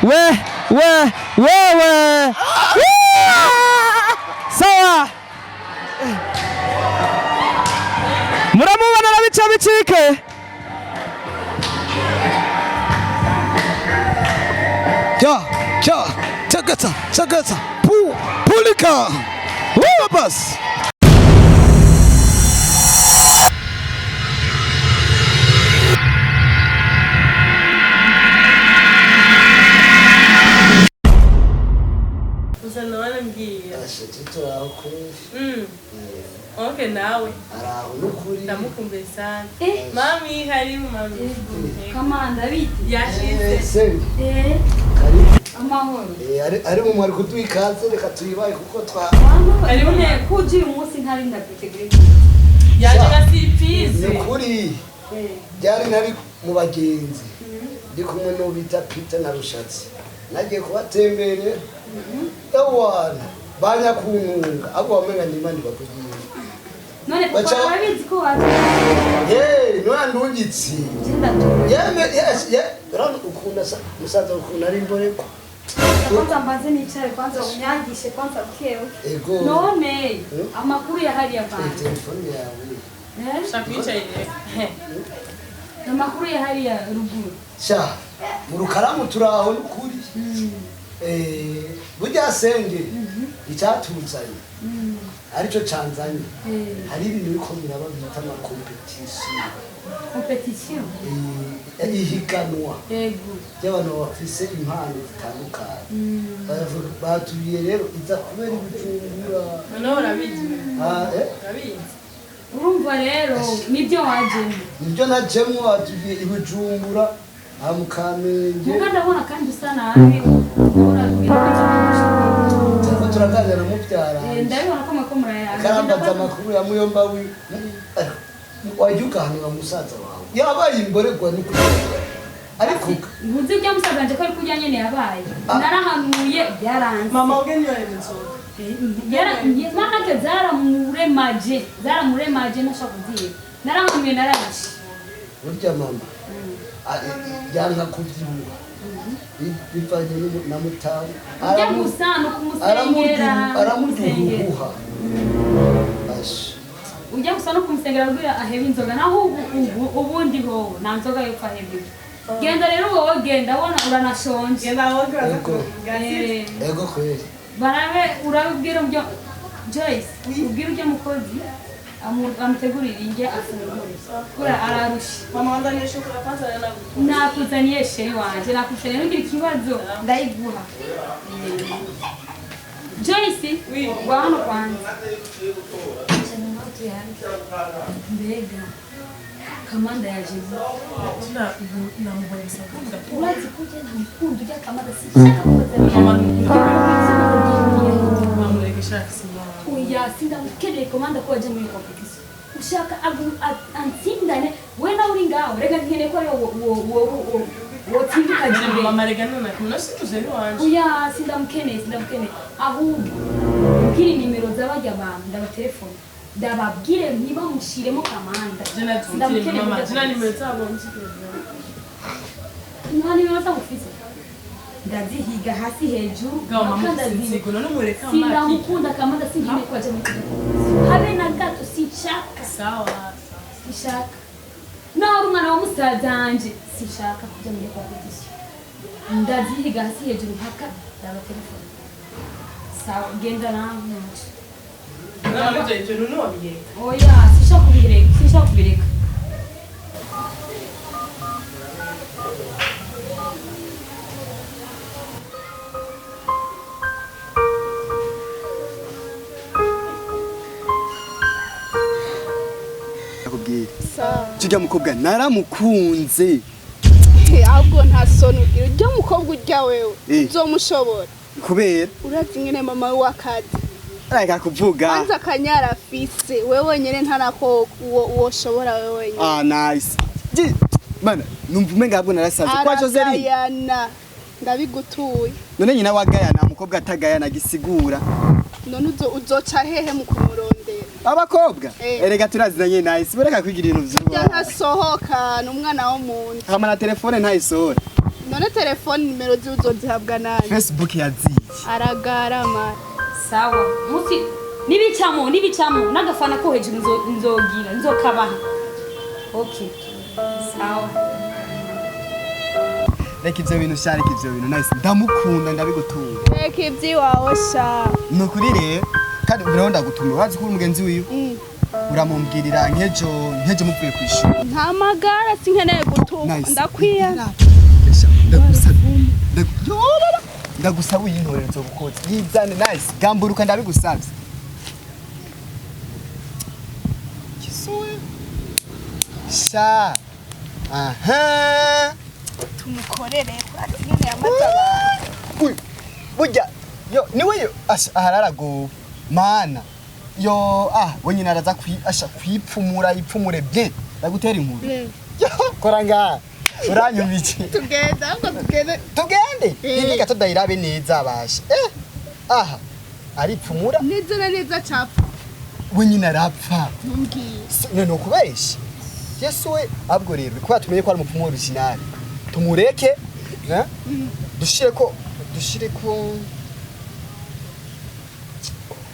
We we wewe. Sawa, muramubona na bica bicike. Cha cha chakata chakata pu pulika bas. Gusa ndabona mbwiye. Asha tito aho kweli. Okay, nawe. Araho nukuri. Ndamukumbuye sana. Mami, karibu mami. Kamanda bite? Yashize. Senge. Eh, Karibu. amahoro. Ari mu mwari kuduha ikaze, reka tuyibaye kuko twa Karibu. None kuje uyu munsi ntari ndagutegure. Yaje nka surprise. Nukuri byari nari mu bagenzi ndi kumwe n'uwo bita Peter na Rushatsi, nagiye kubatembere ewana banyakuntunga ahubwo wamenga ndima ndibakugiye. None papa arabizi ko waje. Hey, none ndungitsi. Ndatuye. Yeme yes ye rano ukunda musaza ukunda ari imboreko. Kwanza mbanze nicare, kwanza unyangishe kwanza bukewe. Ego. None amakuru ya hariya bana. Telefone yawe. Eh? Shaka wicaye rero. Amakuru ya hariya ruguru. Sha mu rukaramu turaho nukuri. Burya senge icyatuzanye aricyo canzanye, hari ibintu biriko biraba bita amakompetisiyo. Competition. Ihiganwa Ego. ry'abantu bafise impano zitandukanye. Batuye rero iza kubera ibijumbura. Noneho urabizi. Ah, eh? Urabizi. Urumva rero nibyo wajemo. Nibyo najemwo, batuye ibijumbura aha mu Kamenge. Muga ndabona kandi usa nabi. Ndabona Turiko turaganira na muvyara. Ndabibona ko mweko murayaga. Karambaza amakuru ya muyomba wi wajya ugahanura musaza wawe yabaye imborerwa ni ariko Ntuzi ibya musaza wanje ko ari kurya nyene yabaye. Narahanuye byaranze. Mama ubwe niyo inzoga. Manake zaramuremaje, zaramuremaje ntashaka kubyiba. Narahanuye nararashe. Burya mama yanka kubyibuha bivanye na mutamu. Ujya gusa ni ukumusengera. Aramurya Kumusengera. uruhuha. Asha. Ujya gusa no kumusengera abwira aheba inzoga, naho ubu ubu ubundi hoho nta nzoga yo aheba. Genda rero wowe, genda abona uranashonje. Genda wowe uraza Ego. kuvuga. Eh, Ego kweli. Barabe urabibwira ubyo Joyce, ubwira ujya mukozi amutegurire indya afungure kura ararusha. Mama wanzaniye shokora kwanza rero nagutumye. Nakuzaniye chéri wanje, nakuzaniye, ntugire ikibazo, ndayiguha. Joyce. Oui. Ngwa hano kwanza. Mbega Kamanda yaje vuba. Namuhoye sakunda. Urazi ko ujya ntamukunda ujya Kamanda, sinshaka kubaza. Mamureke shaka simama. Oya, sindamukeneye Kamanda ko waje muri competition ushaka antsindane we nawe uri ngaho, reka nkeneye ko ariwo wotsinda ukaja imbere. Mama rega none kumuna situze iwanje. Oya, sindamukeneye, sindamukeneye. Ahubwo ubwire nimero z'abajya abantu, ndabatelefone ndababwire ntibamushiremo Kamanda. Jena Sindamukeneye mama, kujya jena kumureba. nimero zabo mshikire. Nta nimero zagufise, ndazihiga hasi hejuru. Gawo mama mpaka ndazihiga. sinzigo none mureka maki. Sindamukunda Kamanda, sinkeneye ko aja muri competition habe na gato, sinshaka. Sawa. Sinshaka naho ari umwana wa musaza wanje, sinshaka kujya muri competition. Ndazihiga hasi hejuru mpaka ndabatelefone. Sawa, genda nawe nje. Mama ibyo ibyo none wabiyeka. Oya, sinshaka kubireka, sinshaka kubireka. Nakubwira tujya mukobwa naramukunze. Ahubwo nta soni ugira, ujya mukobwa ujya wewe Eh. uzomushobora? Kubera? Urazi ingene mama we wakazi. Reka kuvuga. Kwanza akanyara afise wewe wenyene ntarako uwo woshobora wewe wenyene. Ah, nice. Bana numva umenga ahubwo narasaze kwa Joseline. Aragayana, ndabigutuye. None nyina wagayana umukobwa atagayana gisigura. None uzoca hehe mu kumurondera? Abakobwa. Eh. Erega turaziranye, nice, bareka kwigira ibintu Ujya vyuba. ntasohoka, ni umwana wo mu nzu. Hama na telefone ntayisohora. None telefone nimero ziwe uzozihabwa nani? Facebook yaziye. Aragarama. Sawa, musi nibicamo nibicamo n'agafana ko hejuru nzogira nzokabaha. Okay, sawa. Reka ivyo bintu sha, reka ivyo bintu, nice. Ndamukunda, ndabigutunga. Reka iby'iwawe sha. Ni ukuri rero, kandi rero ndagutuma, urazi ko uri umugenzi wiwe. Uramumbwirira nkejo muvuye ku ishuri. Nta magara, sinkeneye gutukwa. Nice. Ndakwiye. Sha, ndagusaba. Yo, baba. Ndagusaba uyintorere, nzogukotsa. Yizane, nice. Gamburuka, ndabigusabye. Kisuwe. Sha. Aha. Tumukorere urazi nyene yamaze abantu. Uy, burya yo niwe yo asha ahararagowe mana yo, ah, we nyine araza asha kwipfumura, yipfumure bien, ndagutera inkuru. Yo, kora ngaha, uranyumva iki? Tugenda ahubwo, tugende. Tugende. Eh. Iyi gato ndayirabe neza basha, eh, aha aripfumura. Neza na neza capfa. We nyine arapfa. Ntumbwiye. None ukubesha Yesu we. Ahubwo rero kuba tumenye ko ari umupfumu original, tumureke, eh? Dushire ko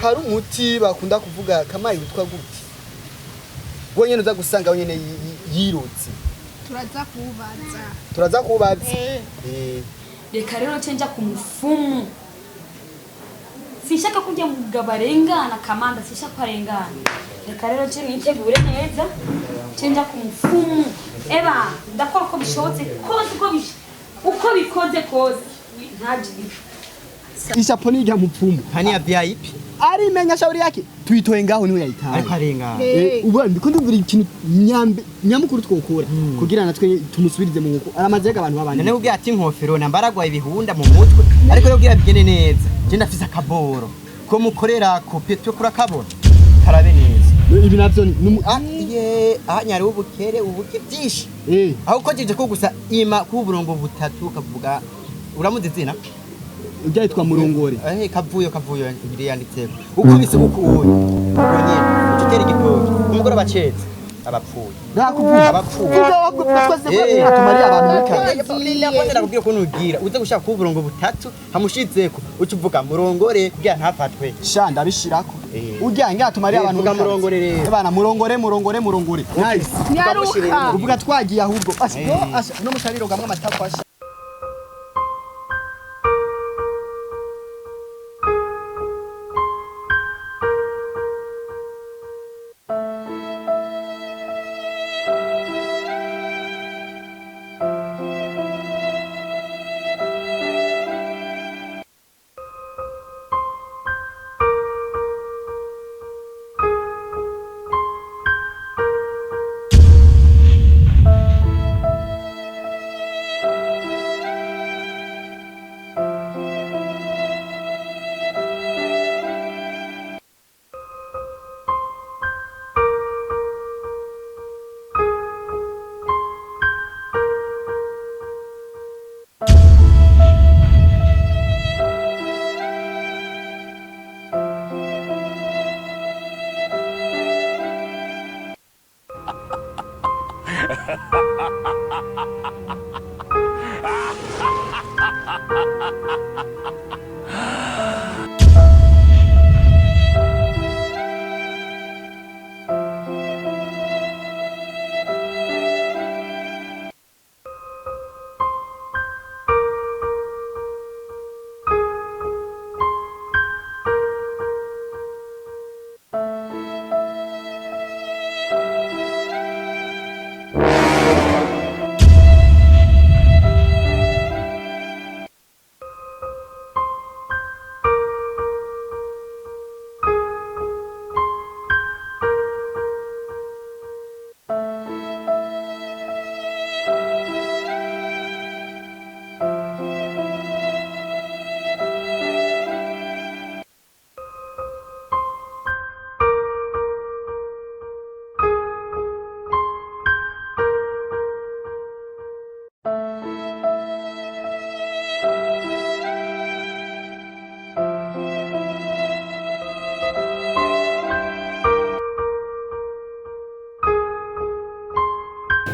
hari umuti bakunda kuvuga kamayi witwa gute, wenyine uza gusanga wenyine yirutse. Turaza kubaza. Turaza kubaza. Eh. Eh. Reka rero nce nja ku mufumu. Sinshaka kurya mugabo arengana kamanda, sinshaka ko arengana. Reka rero nce nitegure neza, nce nja ku mufumu. Eba ndakora uko bishobotse kose, uko bikoze kose ntajibe. Ishapo ni irya mupfumu. Hani ya VIP. Arimenya shauri yake, tuyitoye ngaho niwe yayitaye. Ariko arengana. Eh, ubu ndiko ndumvira ikintu nyambe nyamukuru twokora kugira natwe tumusubirize mu nkuko aramaze abantu babandi. None ubwira ati inkofero nambaragwaye ibihunda mu mutwe, ariko rero ubwira bigene neza. Je ndafise akaboro ko mukorera kope twe kurakabona. Karabe neza. Ibi navyo ni Ah ye, ah nyari ubukere ubuki byinshi. Eh. Aho kojeje ko gusa ima ku burongo butatu kavuga, uramuzi izina? Byitwa murongore. Eh, kavuyo kavuyo ngiri yanditseko. Ukubise uku uyu. Ubwo nyene utera igitoki. Umugoroba bacetse abapfuye. Nakuvuga. Abapfuye. Vuga twese ko tumariye abantu muri kare. Nakondera kubwira ukuntu ugira uze gushaka kuba uburongo butatu hamushizeko uca uvuga murongore kugira ntafatwe. Sha, ndabishirako. Eh. Urya ngira tumariye Eh, abantu vuga muri kare. murongore rero. Bana, murongore, murongore, murongore, nice. Nyaruka. Uvuga twagiye ahubwo. Asha no, asha no mushariro gamwe amatako asha.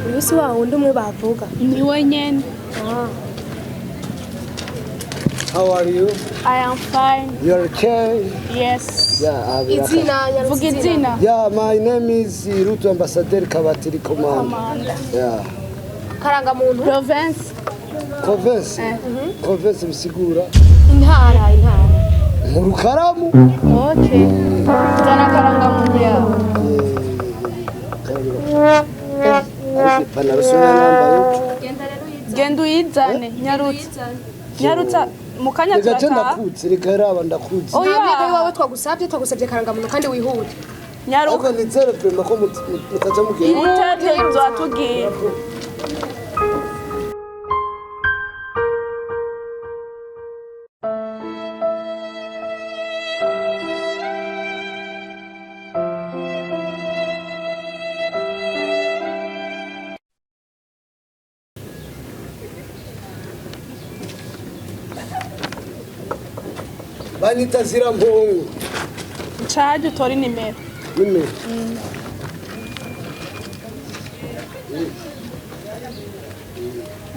Uyu si wa wundi umwe bavuga? Niwe nyene. Ah. How are you? I am fine. You are okay? Yes. Yeah, Izina. Vuga izina. Yeah, my name is Ruto Ambassador Kabatiri Command. Komanda. Yeah. Karangamuntu. Province. Province. Province bisigura Intara, intara. mu Rukaramu. Okay. Zana karangamuntu yawe. Ariko ipantaro sinari nambaye. Genda uyizane nyarutsa. Nyarutsa mu kanya Reka je turataha. ndakutse, reka raba ndakutse. Oya. Ntabwo iwawe twagusabye karangamuntu kandi wihute. Nyaruka. Ariko nizere prema ko mutaca mugenda. Utete uzatubwira. Banyita Zirampongo. Caje utore nimero. Nimero.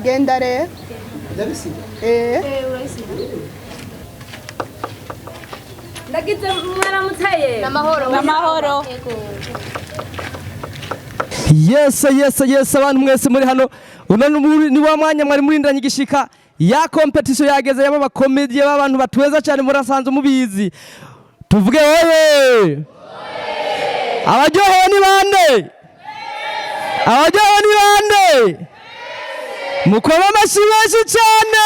Genda rero. Ndabisiga. Eh. Ndagize mwaramuteye. Namahoro. Namahoro. Yes, yes, yes, abantu mwese muri hano, uno ni wa mwanya mwari murindiranye igishika ya competition yageze y'aba bakomediye b'abantu batweza cyane, murasanzwe mubizi. Tuvuge oye! Abaryohewe ni bande? Abaryohewe ni bande? Mukoma amashyi menshi cyane!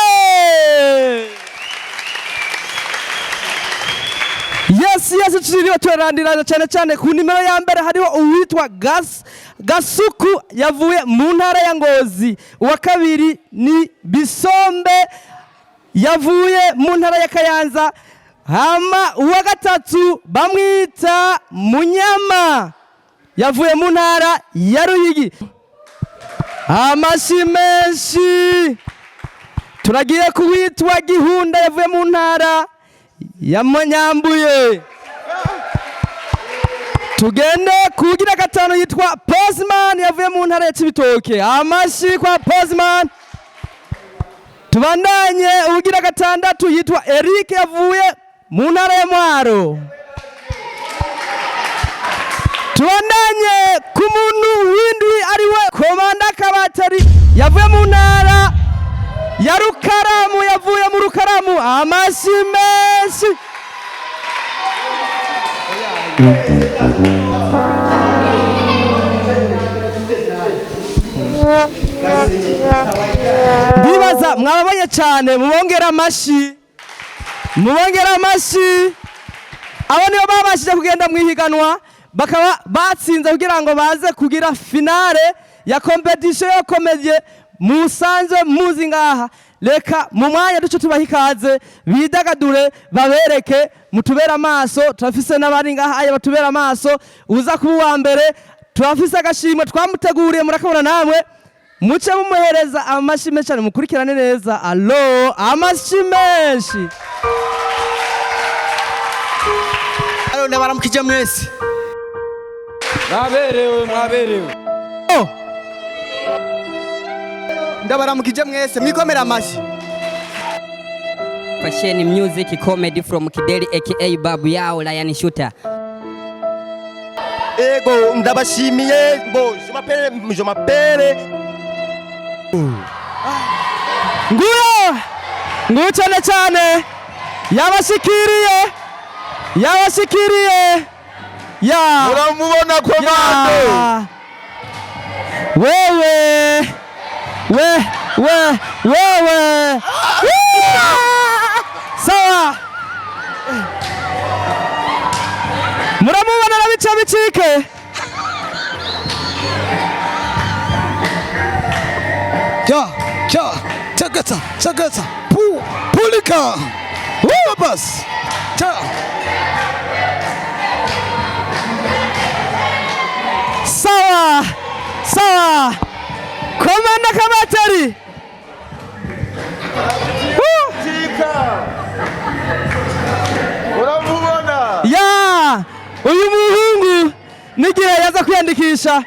Yes, yes, tuririwe turarandira cyane cyane ku nimero ya mbere hariho uwitwa Gasuku yavuye mu ntara ya Ngozi. Uwa kabiri ni Bisombe yavuye mu ntara ya Kayanza. Hama uwa gatatu bamwita Munyama yavuye mu ntara ya Ruyigi. Amashyi menshi. Turagiye kuwitwa Gihunda yavuye mu ntara ya Munyambuye. Tugende kugira gatanu yitwa Postman yavuye mu ntara ya Cibitoke. Amashyi kwa Postman. Tubandanye ugira gatandatu yitwa Eric yavuye mu ntara ya Mwaro. Tubandanye ku muntu w'indwi ariwe Komanda Kabatari yavuye mu ntara ya Rukaramu, yavuye mu Rukaramu. Amashyi menshi. Ndibaza mwababonye cyane, mubongera amashyi, mubongera amashyi. Abo nibo babashije kugenda mu ihiganwa bakaba batsinze kugira ngo baze kugira finale ya competition yo comedy musanze muzi ngaha. Reka mu mwanya duce tubaha ikaze bidagadure, babereke, mutubere amaso. Turafise n'abari ngaha aya batubere amaso. Uza kuba uwa mbere turafise agashimwe twamuteguriye, murakabona namwe. Muce mumuhereza amashyi menshi cyane, mukurikirane neza. Alo, amashyi menshi. Alo, ndabaramukije mwese. Mwaberewe, mwaberewe. Oh. Ndabaramukije mwese, mwikomera amashyi. Fashion music comedy from Kideli aka Babu Yao Lion Shooter. Ego, ndabashimiye. Bo, je m'appelle Nguyo nguyo cyane cyane yabashikiriye, yabashikiriye ya. Uramubona komando. Ya. Wewe we we wewe. Sawa, muramubona na bice bicike. Cha cha chakata chakata pu pulika. Bas. Cha. Sawa sawa, Komanda Kabateri. Woo! Uramubona. Ya, uyu muhungu n'igihe yaza kwiyandikisha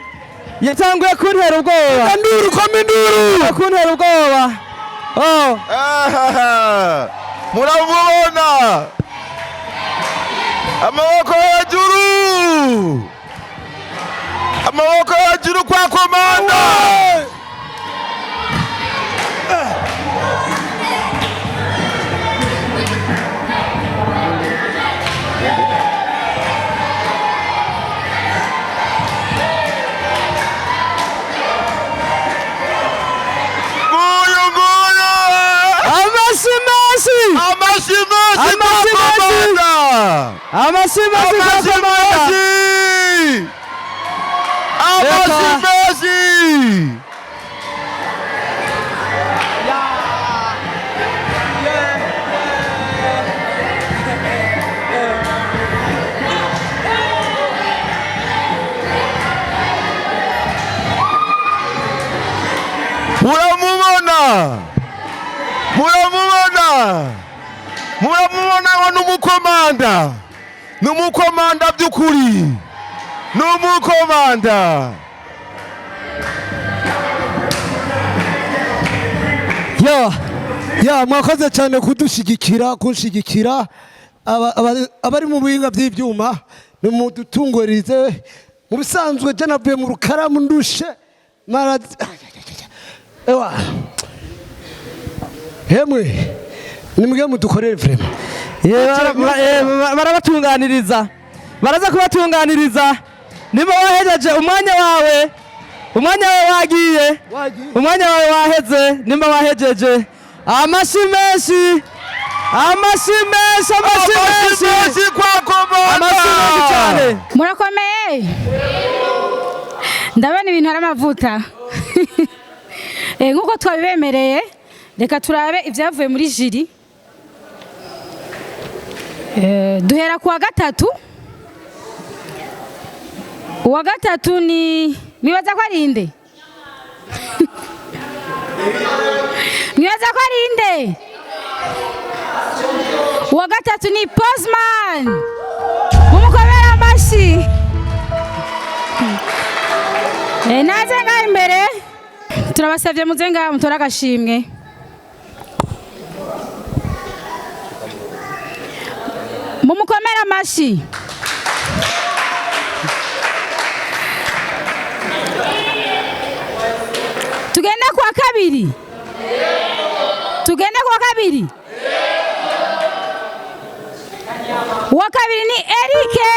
yatanguye kuntera ubwoba. Induru, koma induru. Kuntera ubwoba. Oh. Ah. Muramubona? Amaboko hejuru, amaboko hejuru kwa komanda. Nguyu, nguyu. Amashyi menshi. Amashyi menshi kwa Amashyi menshi. komanda. Amashyi menshi kwa Amashyi komanda. menshi, amashyi Reka. menshi. Muramubona? Muramubona? Muramubona? Ngo n'umukomanda, n'umukomanda by'ukuri, n'umukomanda. Ya ya, mwakoze cyane kudushyigikira, kunshigikira. Abari mu bihinga by'ibyuma nimudutungurize. Mu bisanzwe je navuye mu rukaramu ndushe mara. Ewa hemwe, nimwe mudukorere vraiment. Ye, barabatunganiriza, baraza kubatunganiriza. Niba wahejeje umwanya wawe, umwanya wawe wagiye, umwanya wawe waheze. Nimba wahejeje, amashyi menshi, amashyi menshi, amashyi Amashyi menshi. menshi kwa komanda. Amashyi menshi cyane. Murakomeye, ndabona ibintu ari amavuta. Nk'uko twabibemereye, reka turabe ibyavuye muri jury. Duhera ku wa gatatu. Uwa gatatu ni, mwibaza ko ari inde? Mwibaza ko ari inde? Uwa gatatu ni Postman, mumukomere amashyi. Naze ngaha imbere, turabasabye muze ngaha mutore agashimwe. Mumukomere amashyi. Tugende kuwa kabiri, tugende kuwa kabiri. Uwa kabiri ni Erike.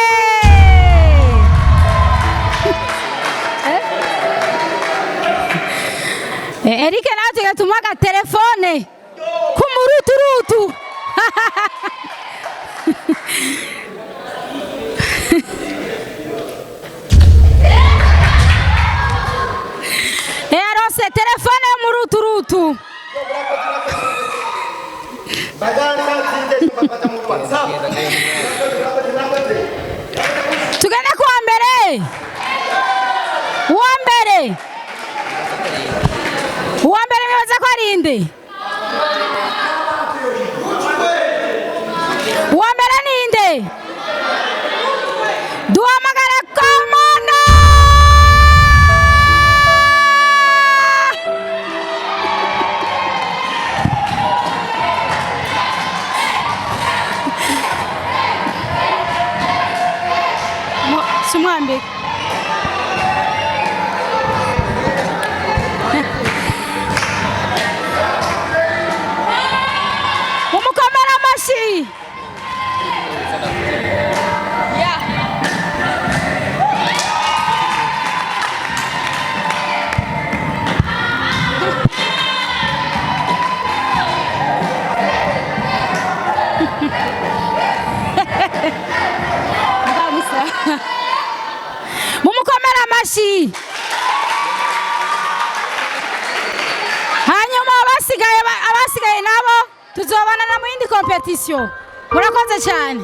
Eh? Erike nawe tugira tumuha agatelefone k'umuruturutu. Aronse telefone y'umuruturutu. Tugende kuwa mbere. Uwa mbere, uwa mbere mwibaza ko ari inde? Uwa mbere ni inde? Duhamagara komanda. Sumwambike. Mumukomere amashyi. Mukamusa. Mumukomere amashyi. Hanyuma abasigaye, abasigaye nabo tuzobana na mu yindi compétition. Murakoze cyane.